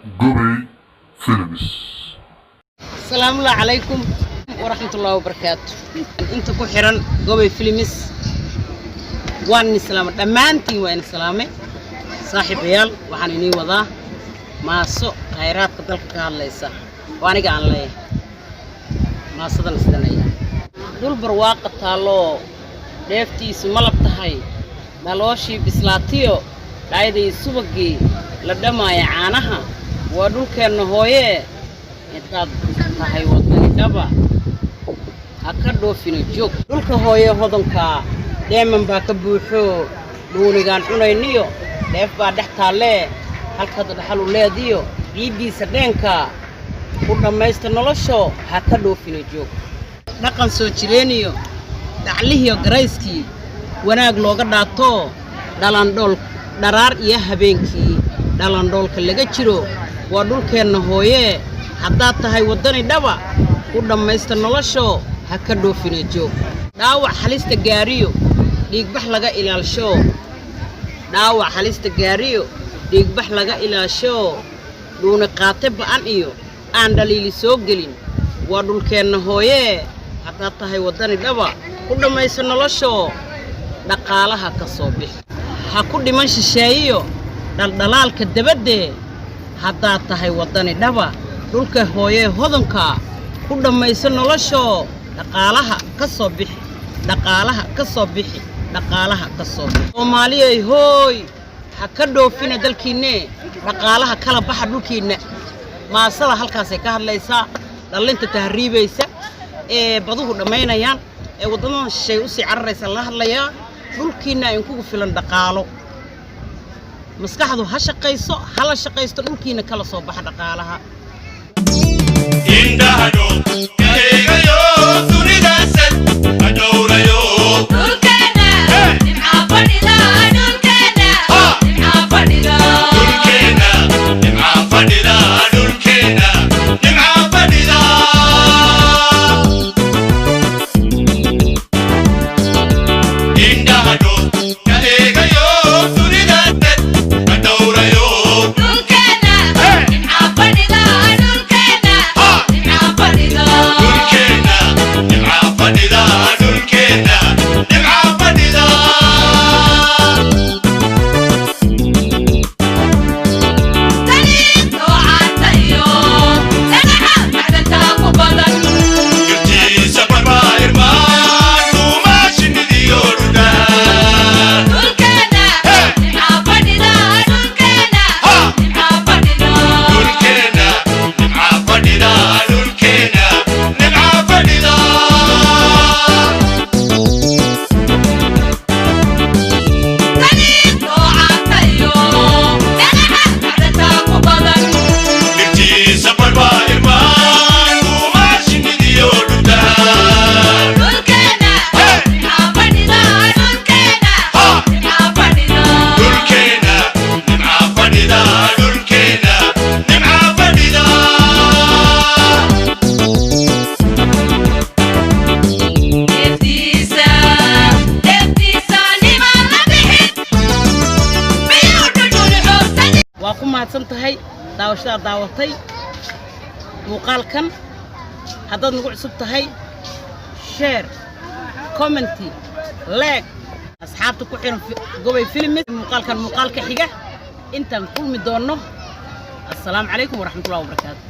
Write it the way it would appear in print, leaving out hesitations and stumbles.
Gobey Films. Asalaamullahi calaykum waraxmatullahi wabarakaatu. Inta ku xiran Gobey Films, waan idin salaamay dhammaantiin, waa idin salaamay, saaxiibayaal. Waxaan idiin wadaa maaso khayraadka dalka ka hadlaysa oo aniga aan leeyahay. Maasadana sidan ayaa: dhul barwaaqa taalloo dheeftiisu malab tahay, dhalooshii bislaatiyo dhayday subagii la dhammaaya caanaha, waa dhulkeenna hooyee. Intaad tahay waddani dhaba, ha ka dhoofina joog. Dhulka hooye hodankaa dheeman baa ka buuxo, dhuunigaan cunayniyo dheef baa dhex taallee. Halkaad dhaxal u leediyo ciiddiisa dheenkaa ku dhammaysta nolosho, ha ka dhoofina joog. Dhaqan soo jireeniyo dhaclihiyo garayskii wanaag looga dhaatoo, dhalandhool dharaar iyo habeenkii dhalandhoolka laga jiro, waa dhulkeenna hooyee. Haddaad tahay waddani dhaba, ku dhammaysta nolosho, ha ka dhoofina joog. Dhaawac halista gaariyo dhiigbax laga ilaalsho, dhaawac halista gaariyo dhiigbax laga ilaasho, dhuuni qaate ba'an iyo aan dhaliili soo gelin, waa dhulkeenna hooyee. Haddaad tahay waddani dhaba, ku dhammaysta nolosho, dhaqaalaha ka soo bixi, ha ku dhiman shisheeyiyo dhaldhalaalka dabaddee. Haddaad tahay waddani dhaba, dhulka hooyee hodanka ku dhammayso noloshoo, dhaqaalaha ka soo bixi, dhaqaalaha ka soo bixi, dhaqaalaha ka soo bixi. Soomaaliyay hooy, ha ka dhoofina dalkiinne, dhaqaalaha kala baxa dhulkiinna. Maasada halkaasay ka hadlaysaa dhallinta tahriibaysa ee baduhu dhammaynayaan ee waddamada shisheeye usii cararaysa la hadlayaa. Dhulkiinna inkugu filan dhaqaalo. Maskaxdu ha shaqayso, hala shaqaysto, dhulkiina kala soo baxa dhaqaalaha. Indhahadho ka eegayo dunidaasan ka dhowrayo. Dhulkeena nimcaa fadhida, dhulkeena nimcaa fadhida. Dhulkeena nimcaa fadhida, dhulkeena nimcaa fadhida. Indhahadho ka eegayo dunidaasan ka dhowrayo. Dhulkeena nimcaa fadhida, dhulkeena nimcaa fadhida. Dhulkeena nimcaa fadhida, dhulkeena nimcaa fadhida. Saliid noocaanta iyo dhagaxa macdanta ku badan. Dhirtiisa barbaa irmaan dhuumaa shinnidiyo dhudhaan. Dhulkeena nimcaa fadhida, dhulkeena nimcaa fadhida. Dhulkeena nimcaa fadhida, dhulkeena nimcaa fadhida. Saliid noocaanta iyo dhagaxa macdanta ku badan. Dhirtiisa barbaa irmaan dhuumaa shinnidiyo dhudhaan. Dhulkeena nimcaa fadhida, dhulkeena nimcaa fadhida. Dhulkeena nimcaa fadhida, dhulkeena nimcaa fadhida. Dheeftiisa, dheeftiisa nimaan la bixin, biyuu dhudhun xoogsan. Waa ku mahadsan tahay daawashadaa daawatay muuqaalkan. Haddaad nagu cusub tahay, share, comment, like. Asxaabta ku xiran Gobay Films, muuqaalkan muuqaalka xiga intaan kulmi doonno, assalaamu calaykum waraxmatullahi wabarakaatu.